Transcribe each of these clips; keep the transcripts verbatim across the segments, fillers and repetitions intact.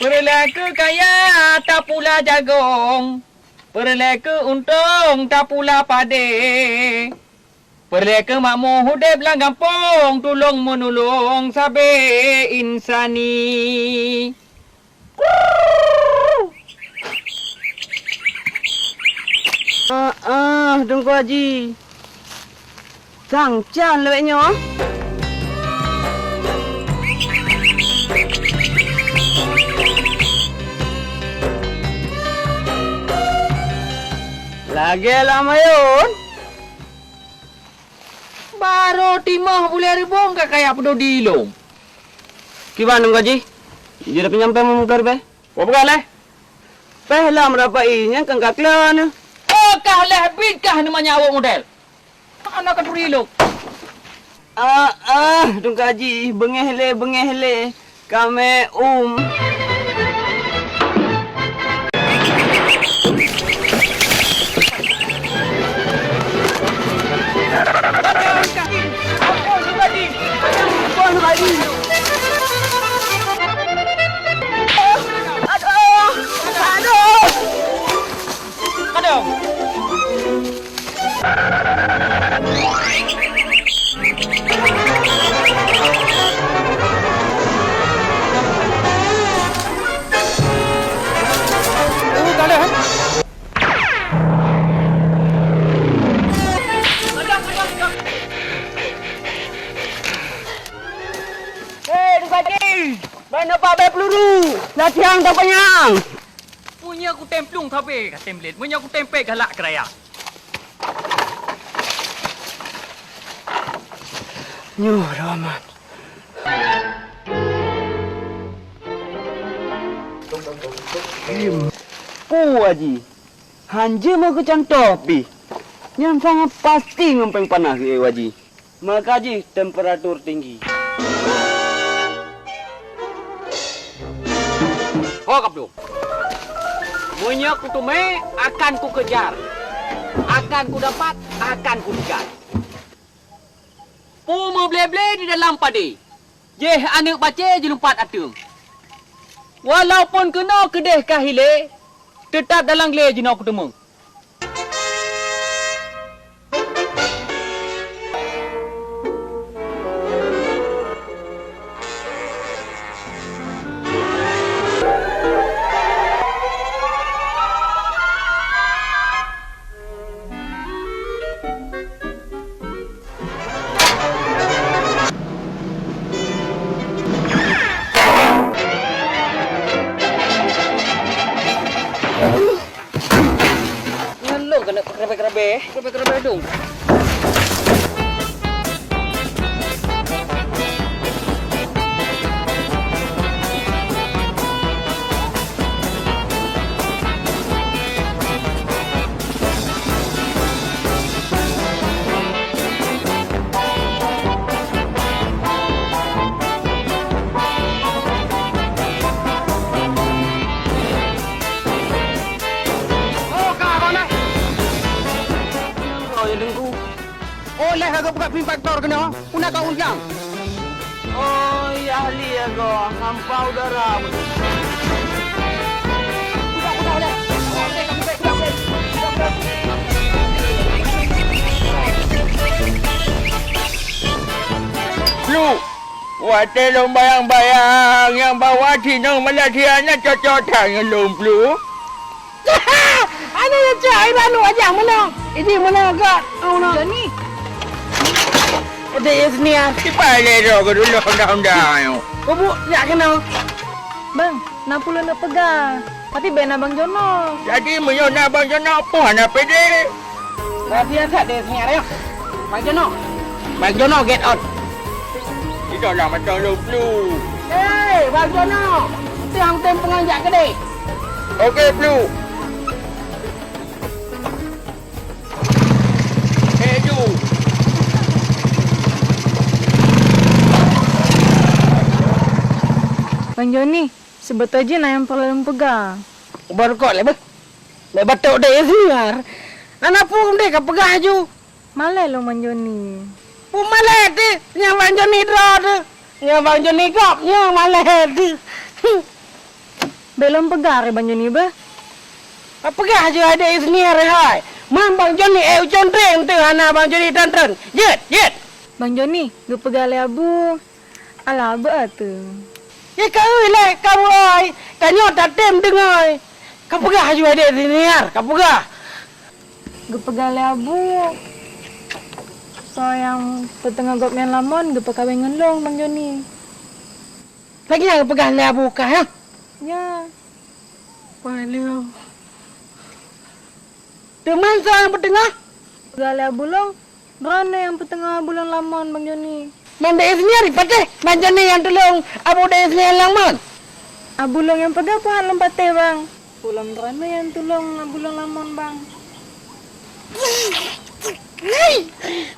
Peureulée keu kaya tapula jagong, peureulée keu untông tapula padé, peureulée keu makmu udeb lam gampông tulông meunulông sabe insani. Ah, ah, Teungku Haji. Sang can lawét nyoe. Lagée lam ayôn. Barô timoh bulée ribong ka kaya peuduek di lôn. Kiban Teungku Haji? Jeuet peunyampai meumeukeureubeue? Peue peugah lé? Péh lom rapai nyang keu ka kleueh. Oh, kah lheueh bit kah neumanyawök model. Hana ka turi lôn. Ah, ah, Teungku Haji, beungéh lé, beungéh lé. Kamé um. Aduh, aduh. Hei, Teungku Haji! Ban dapat bée peuluru! Latihan tapanyang! Meunyoe kutem plueng sabe ka tem lét, meunyoe kutem pék galak keuraya. Nyoe Rahman. Puh, Haji. Hanjeuet meukeusantôh pih. Nyan sangat pasti ngon péng panas, eh, Haji. Maka jih temperatur tinggi. Ho ka plueng. Meunyoe kuteumé, akan kukejar. Akan kudapat, akan kudegat. Peue meuble-ble di dalam padé. Jéh aneuëk bacé jilumpat ateueng. Walaupun keunoe keudeh ka hilé, teutab dalam glé jinoe kuteumé. Ngon lôn keuneuk peukeurabée-keurabée, keurabée-keurabée lôn. Oh, ka, ka, na. Oh, ya, Teungku. Oh, leh ka geupeugah pin faktor keunoe. Una ka undang. Oh, ya, ahli ya, go. Hampa udara. Kuda, kuda, kuda. Lu. Watée lôn bayang-bayang nyang bahwa jinoe meulatihan nyan cocok that ngon lôn Plueng. Aneuk nyan cok, iban nu wajah meunoe. Iji meunoe gak. Oh, no. Joni. Udah ya sini ya. Sipai le ro ke dulu honda-honda nyoe. Kubu jak kena. Bang, na pula nak pegang. Tapi bena Bang Jono. Jadi meunyoe na Bang Jono, apa hana pede? Rahasia that deh sini, ayo. Bang Jono. Bang Jono, get out. Tidak lah macam lu, Plu. Hei, Bang Jono. Tiang tem penganjak gede. Oke, Plu. Eh, Ju. Bang Joni, sebetul je na nyang perlu lôn peugah. Ubah rukok lé beuh. Lé batok deh seungar. Aneuk pun deh ka peugah ju. Malée lôn Bang Joni. Pun malée teuh, nyang Bang Joni droe teuh. Nyang Bang Joni gob, nyang malée teuh. Bèk lôn peugah ré Bang Joni beuh. Ka peugah ju adék Yusniar hai. Man Bang Joni ék u contreng teuh hana Bang Joni tantreun. Jeuet, jeuet. Bang Joni, geupeugah lé Abu. Alah, beuet teuh. Ye ka ui lé, ka beuoi. Tanyoe tatem deungoe. Ka peugah ju adék Yusniar, ka peugah. Geupeugah lé Abu, soe nyang peuteungoh gobnyan lamon geupeukawen ngon lôn, Bang Joni. Lagèe nyan geupeugah lé Abu kah, ya? Ya. Wah, lé. Teuma soe nyang peuteungoh? Geupeugah lé Abu lôn, droeneuh nyang peuteungoh Abu lôn lamon, Bang Joni. Man dayeuh seumiar patéh, Bang Joni nyang tulông Abu dayeuh seumiar lamon. Abu lôn nyang peugah peue han lôn patéh, Bang. Ulôn droeneuh nyang tulông Abu lôn lamon, Bang.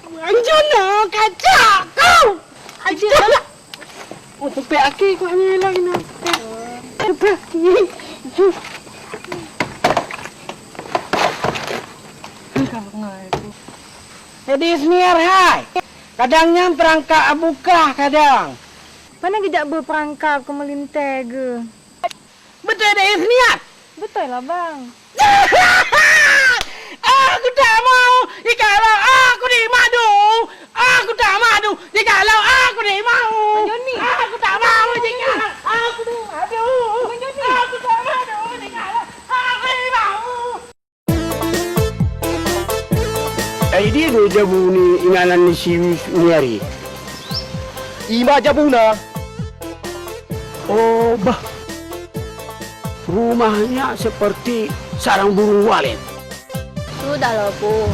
Bang Joni kacak kau. Aja lah. Oh, tupék aki kok nyan lagi na. Tupék aki. Jadi senior hai. Kadang nyan perangkap abukah kadang. Mana geujak beuh perangkap keu meulintèe geuh? Beutôi deh, Isniat? Beutôi lah, Bang. Aku tak mau jikalau aku dimadu. Aku tak mau jikalau aku dimadu. Bang Joni. Aku tak mau jikalau aku dimadu. Bang Joni. Aku tak mau jikalau aku dimadu. Ai dia dua jabu ni inganan ni si Yusniar. Ima jabu na. Oh, bah. Rumahnya seperti sarang burung walet. Sudahlah, Pu.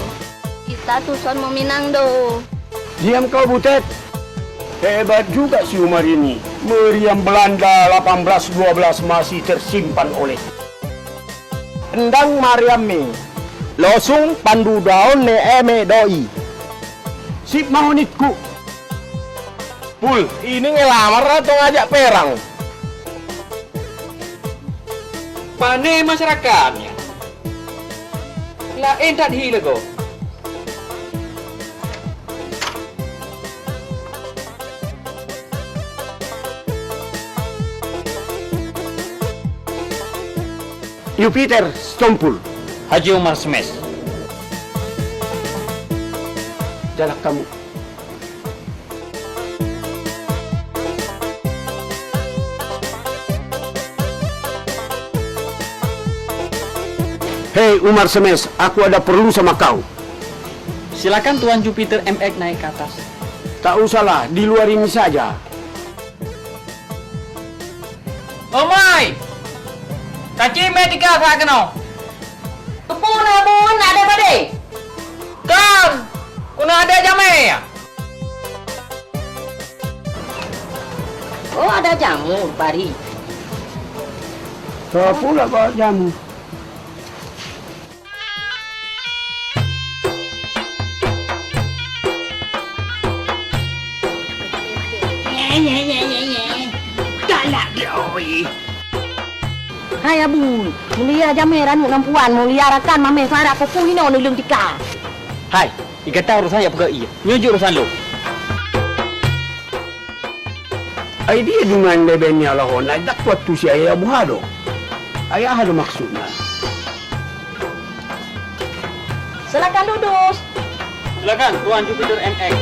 Kita tuson meuminang do. Diam kau, Butet. Hebat juga si Umar ini. Meriam Belanda delapan belas dua belas masih tersimpan oleh Endang Mariam mi, losung pandu daon lé e me doi. Sip mahonit ku. Pul, ini ngelamar atau ngajak perang? Pane masyarakat nyan. Laén that hi lagoe. Jupiter Stompul. Haji Umar Smash. Jalan kamu. Hei Umar Semes, aku ada perlu sama kau. Silakan Tuan Jupiter M X naik ke atas. Tak usahlah, di luar ini saja. Omai! Tacim mé tika sa keunoe. Keupeue na buet na ada padé? Kan, keunoe ada jamé ya? Oh, ada jamu, Bari. Kau pula bawa jamu. Galak dia, oi. Hai Abu, mulia jamé ranup nan puan, mulia rakan mamé sara kuku hino neuleueng tika. Hai, i gata urusan jak peugah ie. Nyoe jeuet urusan lôn. Ai dia deungon lé bèe nyoe lôn hana jak kuat tu si ayah buha do. Ayah ada maksudnya. Silakan duduk. Silakan, Tuan Jupiter M X.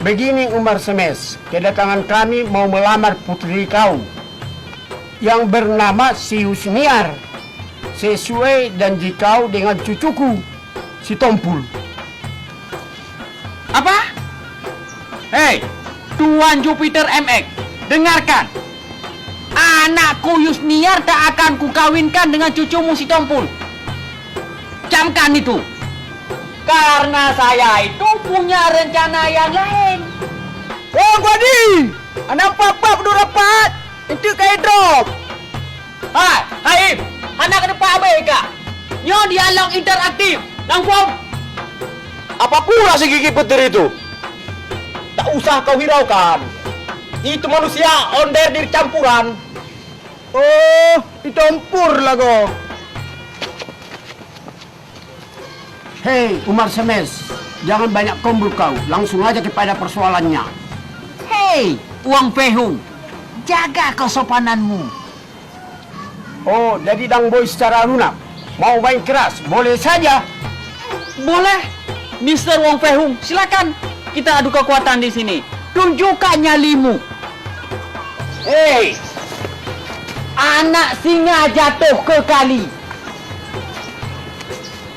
Begini Umar Semes, kedatangan kami mau melamar putri kau yang bernama si Yusniar, sesuai janji kau dengan cucuku, si Tompul. Apa? Hei, Tuan Jupiter M X, dengarkan! Anakku Yusniar tak akan kukawinkan dengan cucumu si Tompul. Camkan itu. Karena saya itu punya rencana yang lain. Wah, Guadi! Anak papa beudôh rapat! Itu kai drop! Hai, Haim! Hana keuneuk paham ka? Nyoe dialog interaktif. Nang phom! Apa pula si gigi petir itu? Tak usah kau hiraukan. Itu manusia ondeh di campuran. Oh, itu empur lagoe. Hei, Umar Semes, jangan banyak kombur kau, langsung aja kepada persoalannya. Hei, Wang Fei Hung, jaga kesopananmu. Oh, jadi Dang Boy secara lunak mau main keras, boleh saja. Boleh, Mister Wang Fei Hung, silakan. Kita adu kekuatan di sini. Tunjukkan nyalimu. Hei, anak singa jatuh ke kali.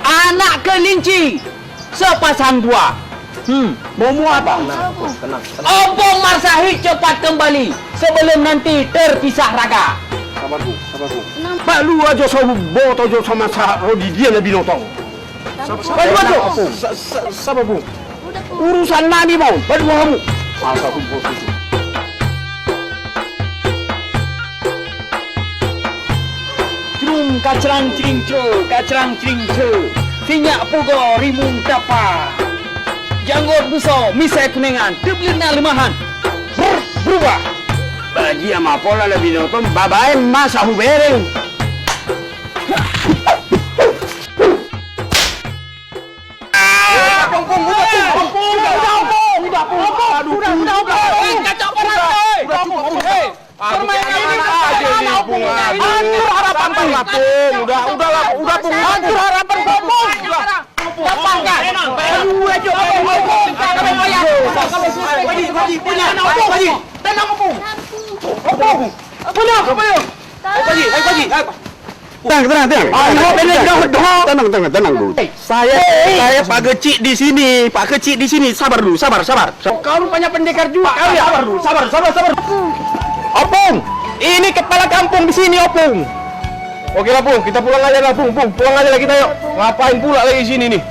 Anak kelinci sepasang dua. Hmm. Bomo apa? Tenang, tenang, tenang. Ompong Marsahid cepat kembali sebelum nanti terpisah raga. Sabar, Bu. Sabar, Bu. Balu aja sabu boto jo sama sa rodi dia na binotong. Sabar, sabar, Balu aja. Sa-, sa-, sabar, Bu. Urusan nami mau, balu kamu. Masa aku bos itu. Cung kacrang cringco, kacrang cringco, sinyak pugo rimueng tapa. Janggot buso, misai kunengan, teubleuet na leumahan. Brr, berubah. Baji ama pola lebih nonton, babai masa hubereng. Hancur harapan Pung. Udah, udah lah, udah, Pung. Hancur harapan Pung. Tenang, Pung. Tenang, Pung. Ayo, Pung. Ayo, Pung. Tenang, tenang, tenang. Ayo, tenang, tenang, tenang, tenang, tenang, Bu. Saya, saya Pak Kecik di sini, Pak Kecik di sini. Sabar dulu, sabar, sabar. Kau rupanya pendekar juga kau ya? Sabar dulu, sabar, sabar, sabar. Opung, ini kepala kampung di sini, Opung. Oke lah, Pung, kita pulang aja lah, Pung, Pung, pulang aja lah kita yuk. Ngapain pula lagi di sini nih?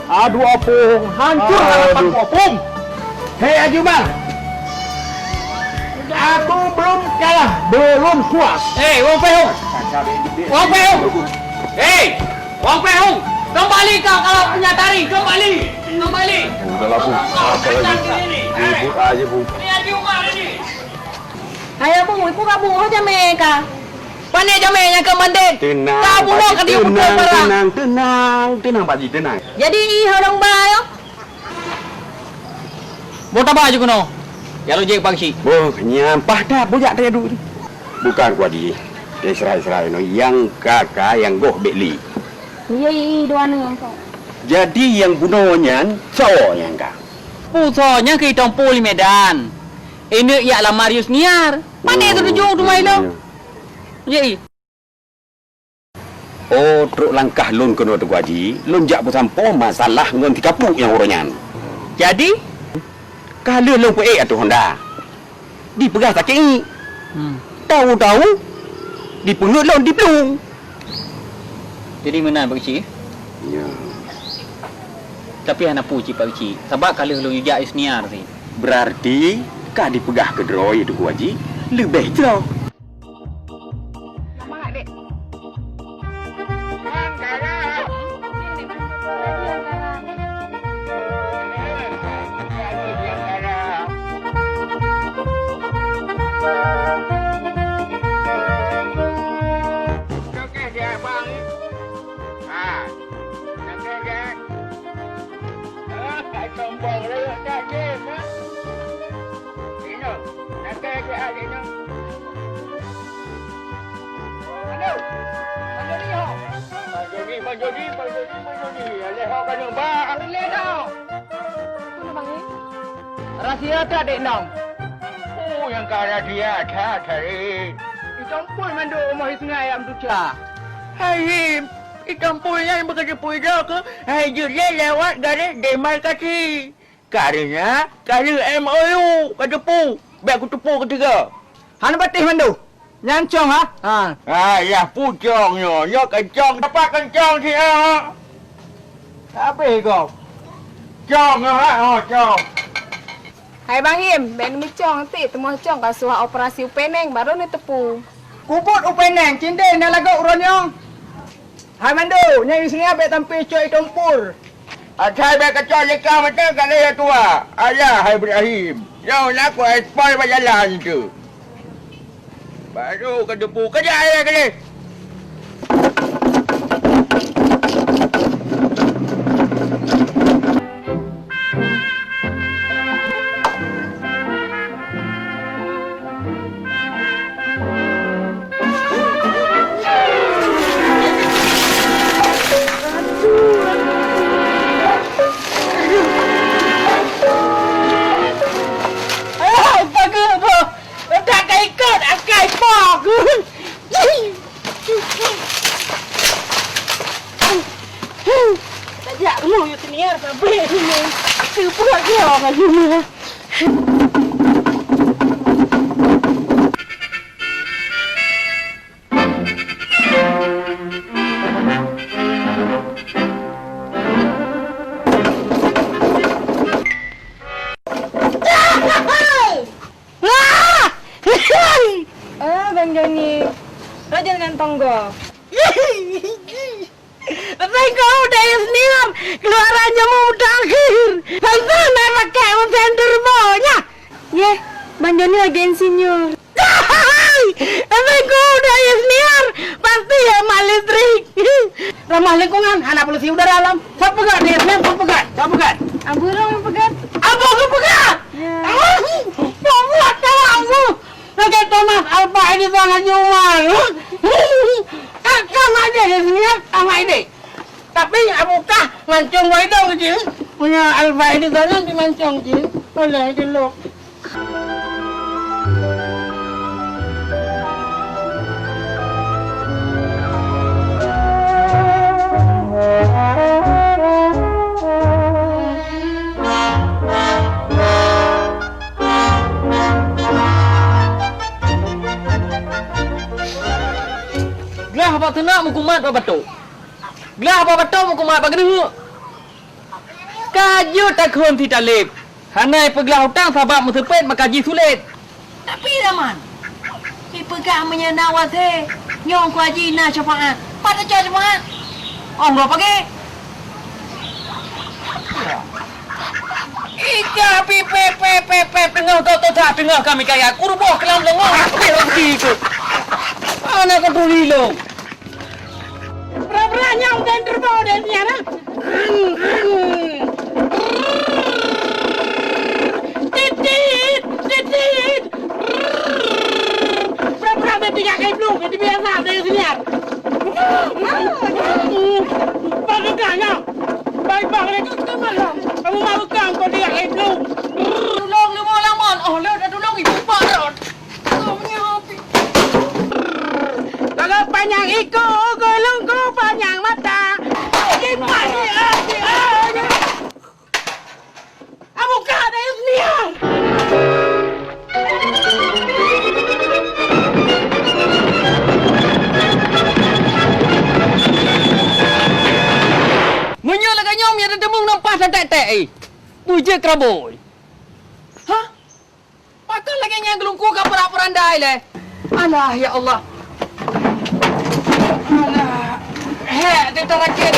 Aduh, Opung, hancur harapan Opung. Hei, Haji Umar. Aku belum kalah, belum puas. Hei, Wang Fei Hung. Wang Fei Hung. Hei, Wang Fei Hung. Kembali kau kalau punya taring, kembali. Kembali. Udahlah, Pung. Apa lagi? Ribut aja, Pung. Ini Haji Umar ini. Hai, Pung, ibu kabu ho jamé ka. Pané jamé nyang keu mantén. Tenang, Pak Haji, tenang, tenang, tenang, Pak Haji, tenang. Jadi, i ho dong ba yo? Boh taba ju keunoe. Ya lo jek Pak Haji. Boh, nyampah dah bujak tadi tu. Bukan Pak Haji. Israel-Israel no yang kaka yang goh bek li. Iya, iya, dua ni yang kau. Jadi yang bunoe nyan soe nyang ka? Pu soe nyang keu itong pu li Medan. Ini yak lamar Yusniar. Mana tu tuju tu mai lo? Iya, iya. Oh, trok langkah lôn keunoe Teungku Haji, lôn jak peusampoe masalah ngon si Kapuk nyang uroe nyan. Jadi? Ka lheueh lôn peuék ateueh honda, dipeugah sakét iék. Hmm. Tahu-tahu, dipeungeut lôn diplueng. Jadi meunan Pak Keuchik? Ya. Tapi hana peue cit Pak Keuchik, sabab ka lheueh lôn jak Isniar cit. Berarti ka dipeugah keudroe Teungku Haji leubeh jroh. Nama, Dek? Hai, sombong lé, tak jeuet, ha? Inong, nakeuh jih, ah, inong. Aduh, Bang Joni, ho. Bang Joni, Bang Joni, Bang Joni, Bang Joni. Alah, ho ka nyoe, Bang. Boleh dah. Mana, Bang, ni? Rahsia tak, Dek Nong? Oh, nyang ka rahsia that, hai. Itong pun mandum rumoh Isngai ayam tuca. Hai, Him. Itong pui nyan beuteupeue keu hai jeuet lewat garéh demarkasi. Karena ka lheueh M O U ka teupeue, bèk kuteupeue keutika. Hana patéh mandum. Nyan cong, ha? Ha. Ha, yah pucong nyoe. Nyoe keucong. Apa keucong siat? Habéh gob. Cong, ha? Oh, cong. Hai Bang Him, bèk neumeucong, ti teuma cong ka suah operasi u Peneng, baru neuteupeue. Kubuet u Peneng, cindée na lagoe uroe nyoe. Hai Mando, nyang Isngai bèk tampé cok i tumpur. Asai bèk kacok jikah mantong ka lheueh tuha. Ayah hai Ibrahim. Nyoe na ku ekspor bak jalan tu. Baru ka debu, kejak ayah keudeh. Oh, ya senior, sabar ini. Sebuah dia orang ini. Ah! Eh, Bang Joni, raja dengan tonggo. Tapi kau udah senior, keluaran jamu mutakhir. Langsung naik pakai mesin turbo nya. Yeh, Bang Joni lagi insinyur. Tapi kau udah senior, pasti ya mak listrik. Ramah lingkungan, anak polusi udara alam. Siapa pegat dia? Siapa pegat? Siapa pegat? Abu dong yang pegat. Abu ke pegat? Ya. Abu, abu, abu. Lagèe Thomas Alva Edison ngon Newman. Kan, kan ada dia senior, sama ini. Tapi Abu kah mancung wai dong je. Punya Alva Edison nyan dimancung je. Boleh dulu. Glah bak teunak meukumat bak batok. Glah bak batok meukumat bak geuneuk. Ka jeuet takheun si Taleb. Hana ipeuglah utang sabab meuseupet maka jisulet. Tapi Rahman, ipeugah meunyoe na watèe nyoe Teungku Haji na syafaat. Pat teucok syafaat? Oh, nggak pakai. Ika pi pe pe pe pe teungoh gok tosa teungoh kami kaya kuruboh kelam lengong. Aku lagi tu. Anak kau tuli lo. Bra-bra nyang dan kerbau dan nyan, ah. Titit, titit. Bra-bra dan tiga kali belum, jadi biasa dari sini, ah. Bagaimana? Baik, bang, itu kita malam. Kamu mau kang kau tiga kali belum. Tulung lima lamun. Oh, lo dah tulung ibu parot. Kalau panyang iku, gulungku panyang mata. Gimana ya? Abu ka ada yang niat. Meunyoe lagèe nyoe, meunyoe teumeung nampak satek-tek, eh. Bujé keraboi. Hah? Pakon lagèe nyan geulungkue ka peurak-peurak andai lé. Alah, ya Allah. Alah. Hék, teuta rakét.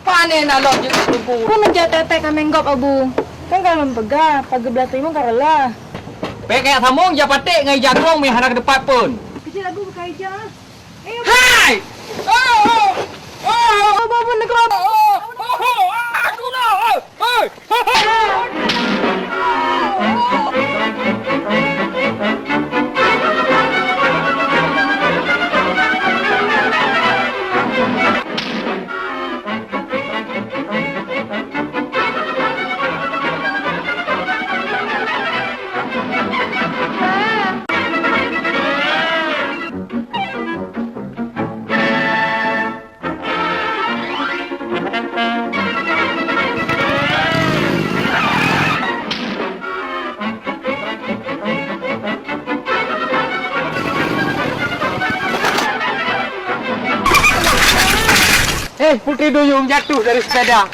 Pané na lom jeuet geulungkue. Peue neujak tek-tek ka meugob, Abu? Kan ka lôn peugah, pageue blah timu ka reulah. Pék kaya samong, jak paték ngon ija krong meuhana keutupat pun. Keucil Abu buka ija. Hai! Oh, oh, oh, oh. Abu, Abu, neuk, Abu. Oh, oh, oh, ah, aduh, no. Hei! Eh, Putri Duyung jatuh dari sepeda.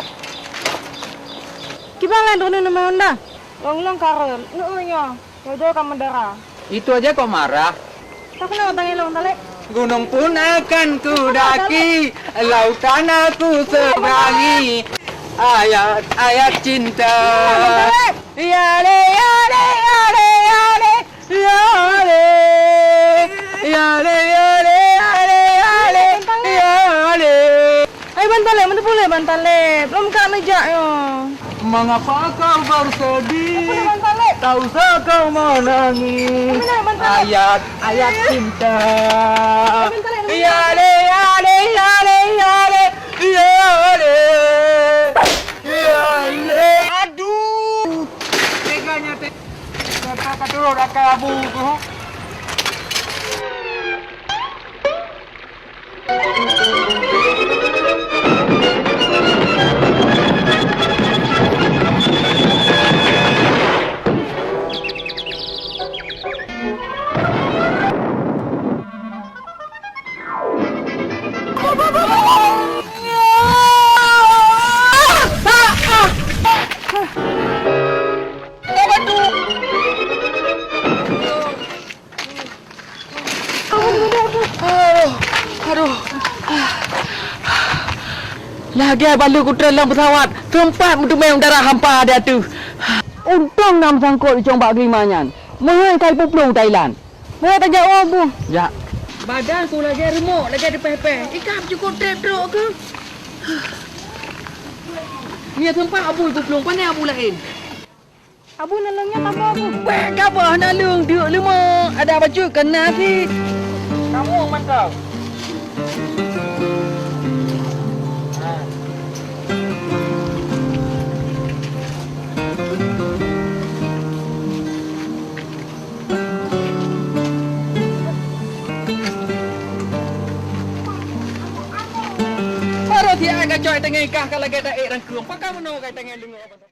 Kiban lé droeneuh nyoe, Honda? Lôn-lôn kareueng, nyoe nyoe. Jodoh ka meudara. Itu aja kok marah? Takheun tangieng lôn, Taleb. Gunung pun akan kudaki, lautan aku seberangi. Ayat-ayat cinta. Taleb. Ya le, ya le, ya le, ya le. Ya le. Ya le, ya le, ya le, ya le. Ya le. Hai, Ban Taleb, meuteupeu lé, Ban Taleb. Lom ka neujak nyoe. Mengapa kau bersedih? Meuteupeu lé, Ban Taleb. Tak usah kau menangis. Meuteupeu lé, Ban Taleb. Ayat, ayat cinta. Meuteupeu lé, Ban Taleb. Ya le, ya le, ya le, ya le, ya le. Ya le. Aduh. Teganya, teg-, ka, ka, ka turun akal abu tu. Lagèe baleue kutrön lam peusawat, seumpat meuteumé udara hampa di ateueh. Untông na meusangkot icong bak glima nyan. Meuhai ka ipuplueng u Thailand. Meuhai tajak u Abu. Jak. Badan ku lagèe reumok, lagèe teupéh-péh. Ikab cukôp trép trok keuh. Nyan seumpat Abu ipuplueng, pane Abu laén? Abu, naleueng nyan saboh, Abu. Weh, gabah naleueng, deuk leumah. Ada bacut keu nasi. Kamu mantap. Baru siat gacok teungoh ikah ka lagèe taék rangkeum. Pakon meunoe ka teungoh deungoe.